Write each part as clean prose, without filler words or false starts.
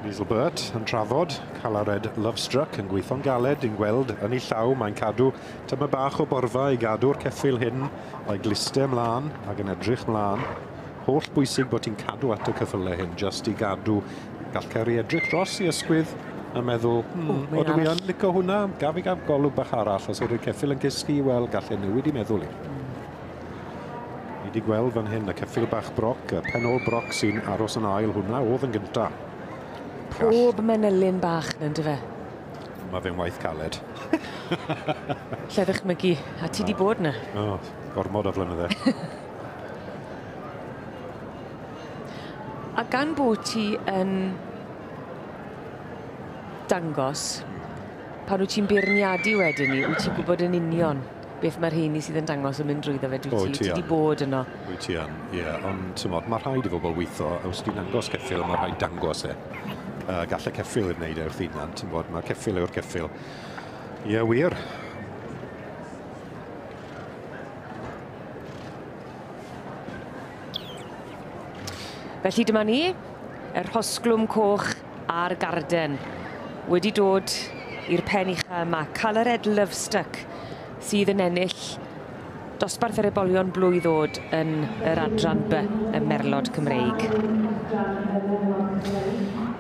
Liesl Burt yn trafod, Calared Lovestruck yn gweithio'n galed, yn gweld yn ei llaw, mae'n cadw tyma bach o borfa i gadw'r ceffyl hyn o'i gliste ymlaen ac yn edrych mlaen. Holl bwysig bod ti'n cadw at y ceffylau hyn, just i gadw, gall Ceri edrych dros i ysgwydd a meddwl, o dwi yn licio hwnna, gaf i gaf golwg bach arall, os yw'r ceffyl yn cysgu, wel, gall e newid i meddwl i. Ni wedi gweld fan hyn y ceffyl bach broc, y penol broc sy'n aros yn ail hwnna, oedd yn gyntaf. Pob manylyn bach na, yndyfe? Mae fe'n waith caled. Lle ddychmygu, a ti di bod na? O, gormod o flynydde. A gan bod ti yn dangos, pan wyt ti'n beirniadu wedyn ni, wyt ti'n gwybod yn union beth mae'r rheini sydd yn dangos yn mynd drwyddo fe, dwi ti wedi bod yno. Wyt ti yn, ie, ond t'mod, mae rhaid i bobl weithio, os ti'n dangos ceffyl, mae rhaid dangos e. Gall y ceffyl wneud e wrth hunan, ti'n bod, mae'r ceffyl yw'r ceffyl. Ie, wir. Felly dyma ni, yr rhosglwm coch a'r garden, wedi dod i'r pen ucha yma, Calared Lovestuck, sydd yn ennill dosbarth yr ebolion blwydd oed yn yr adran B, y Merlod Cymreig.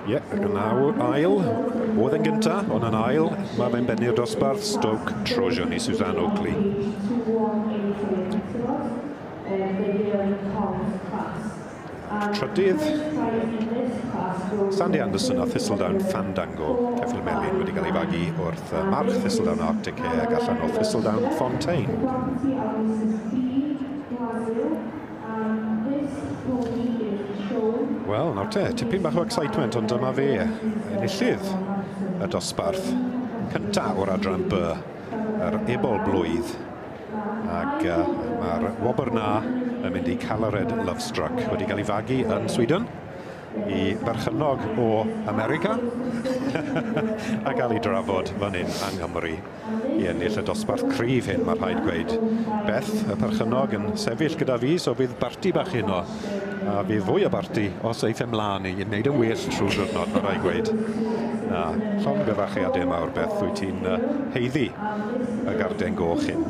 Ie, ac yn ail, oedd yn gynta, ond yn ail, mae fe'n bennu'r dosbarth Stoke Trojan i Suzanne Oakley. Trydydd, Sandy Anderson a Thistledown Fandango, ceffyl melyn wedi cael ei fagu wrth march Thistledown Arctic Hare ac allan o Thistledown Fontaine. Wel, nawr te, tipyn bach o excitement, ond dyma fe, enillydd y dosbarth cynta o'r adran B, yr ebol blwydd, ac mae'r wobr na yn mynd i Calared Lovestruck, wedi cael ei fagu yn Sweden, i berchennog o America, a gael ei drafod fan hyn yng Nghymru i ennill y dosbarth cryf hyn, mae rhaid gweud. Beth, y perchennog, yn sefyll gyda fi, so bydd barti bach heno, a bydd fwy o barti os eith ymlaen i wneud yn well trwy'r diwrnod, mae rhaid gweud. Na, llongyfarchiadau mawr, Beth, wyt ti'n haeddu y garden goch hyn.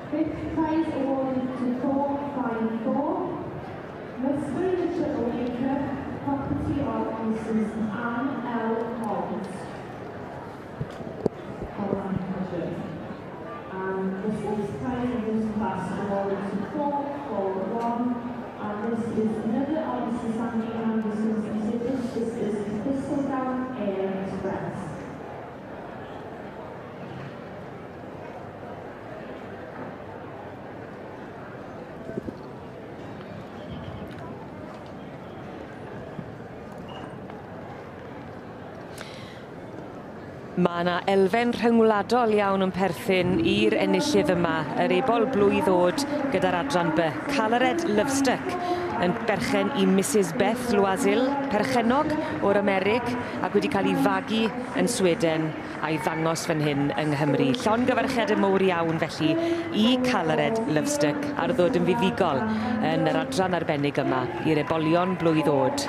Fifth prize awarded to 454, Musbury the Troublemaker, property of Mrs. Anne L. Hobbs. And the sixth prize in this class awarded to 441, and this is another of Mrs. Sandy Anderson's exhibits. This is Thistledown Air Express. Mae yna elfen rhyngwladol iawn yn perthyn i'r enillydd yma, yr ebol blwydd oed gyda'r adran B. Calared Lovestuck yn berchen i Mrs Beth Loazil, perchennog o'r Amerig, ac wedi cael ei fagu yn Sweden a'i ddangos fan hyn yng Nghymru. Llongyfarchiadau mowr iawn felly i Calared Lovestuck ar ddod yn fuddugol yn yr adran arbennig yma i'r ebolion blwydd oed.